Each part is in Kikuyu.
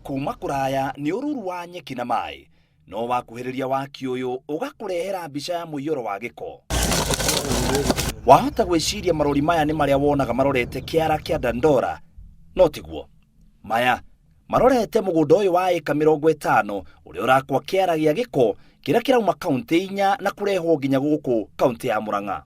Kuma kũraya nĩ ũruru wa nyeki na maĩ, no wakuhĩrĩria waki ũyũ ũgakũrehera mbica ya mũiyũro wa gĩko. Wahota gwĩciria marori maya nĩ marĩa wonaga marorete kĩara kĩa Dandora, no tiguo. Maya marorete mũgũnda ũyũ wa ĩka 50 ũrĩa ũrakwa kĩara gĩa gĩko kĩrĩa kĩrauma kaũntĩ inya na kũrehwo nginya gũkũ kaũntĩ ya Murang'a.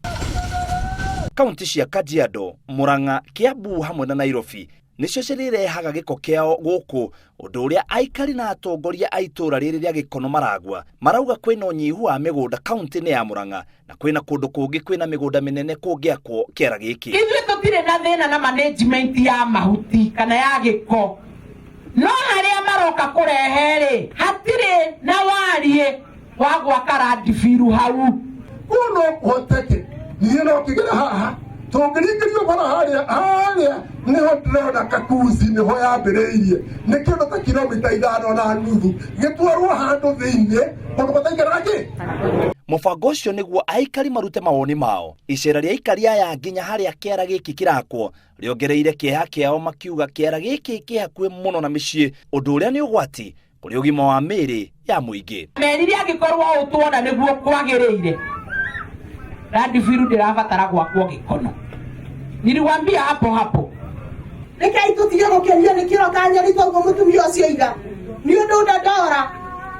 Kaũntĩ cia Kajiado, Murang'a, Kiambu hamwe na Nairobi nĩcio cirĩrehaga gĩko kĩao gũkũ, ũndũ ũrĩa aikari na atongoria a itũũra rĩrĩ rĩa Gĩkono maragua. Marauga kwĩna ũnyihu wa mĩgũnda kaũntĩ-inĩ ya Murang'a na kwĩna kũndũ kũngĩ kwĩna mĩgũnda mĩnene kũngĩakwo kĩara gĩkĩ. Ithuĩ tũtirĩ na thĩna na management ya mahuti kana ya gĩko, no harĩa maroka kũrehe-rĩ, hatirĩ na wariĩ wa gwaka landfill hau. Kũu no kũhoteke niĩ no kĩgera haha tũngĩringĩrio bara harĩa harĩa nĩho ndĩrona kakuzi nĩho yambĩrĩirie nĩ kĩndũ ta kilomita 5.5 gĩtwarwo handũ thĩinĩ kũndũ gũtaikaraga kĩ. Mũbango ũcio nĩguo aikari marute mawoni mao. Icera rĩa aikari aya nginya harĩa kĩara gĩkĩ kĩrakwo rĩongereire kĩeha kĩao makiuga kĩara gĩkĩ kĩ hakuhĩ mũno na mĩciĩ ũndũ ũrĩa nĩ ũgwati kũrĩ ũgima wa mĩĩrĩ ya mũingĩ. Merire angĩkorwo ũũ tuona nĩguo kwagĩrĩire, landfill ndĩrabatara gwakwo Gĩkono. Niliwaambia hapo hapo. Rekei tũtige gũkenio nĩ kĩro ka nyoni toguo mũtumia ũcio oiga nĩ ũndũ ndandora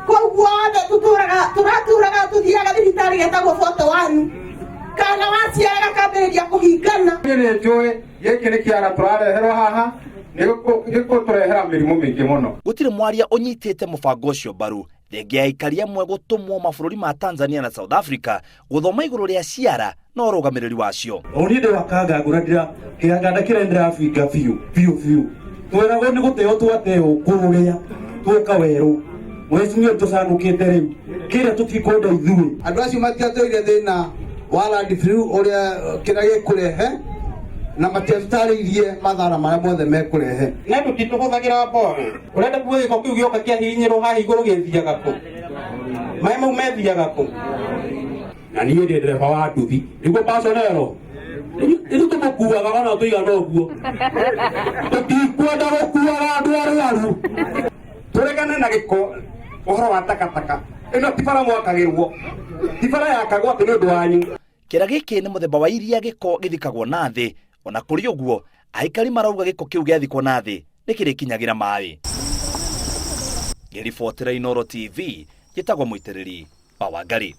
koguo othe tũtũraga tũratũraga tũthiaga thibitarĩ getagwo boto wanu kana waciara gakambĩrĩria kũhingana. Niĩ nĩ njũĩ gĩkĩ nĩ kĩara tũrareherwo haha nĩ gĩkũtũrehera mĩrimũ mĩingĩ mũno. Gũtirĩ mwaria ũnyitĩte mũbango ũcio mbaru thengia ya aikari amwe gũtũmwo mabũrũri ma Tanzania na South Africa gũthoma igũrũ rĩa ciara na ũrũgamĩrĩri wacio. O niĩ ndĩ wa kangangũra ndĩra kĩganganda kĩrĩa ndĩrabinga biũ biũ biũ tweragwo nĩ gũteo twateo kũrĩa twoka werũ mwecimio tũcanũkĩte rĩu kĩrĩa tũtikwenda ithuĩ. Andũ acio matiatũire thĩna wa landfill ũrĩa kĩrĩa gĩkũrehe na matiatũtarĩirie mathara marĩa mothe mekũrehe. Na andũ ti tũhũthagĩra mboro ũrenda kuga gĩko kĩu gĩoka kĩahihinyĩrwo haha igũrũ gĩthiaga kũ? Maĩ mau methiaga kũ? Na niĩ ndĩ ndereba wa nduthi nĩguo pasonero ithuĩ tũmũkuaga ona tũigana ũguo tũtikwenda gũkuaga andũ arwaru. Tũregane na gĩko ũhoro wa takataka ĩno ti bara mwakagĩrwo ti bara yakagwo atĩ nĩ ũndũ wanyu. Kĩara gĩkĩ nĩ mũthemba wa iria gĩko gĩthikagwo na thĩ. Ona kũrĩ ũguo, aikari marauga gĩko kĩu gĩathikwo na thĩ nĩ kĩrĩkinyagĩra maĩ. Ngĩribotera Inooro TV, njĩtagwo Mũitĩrĩri wa Wangari.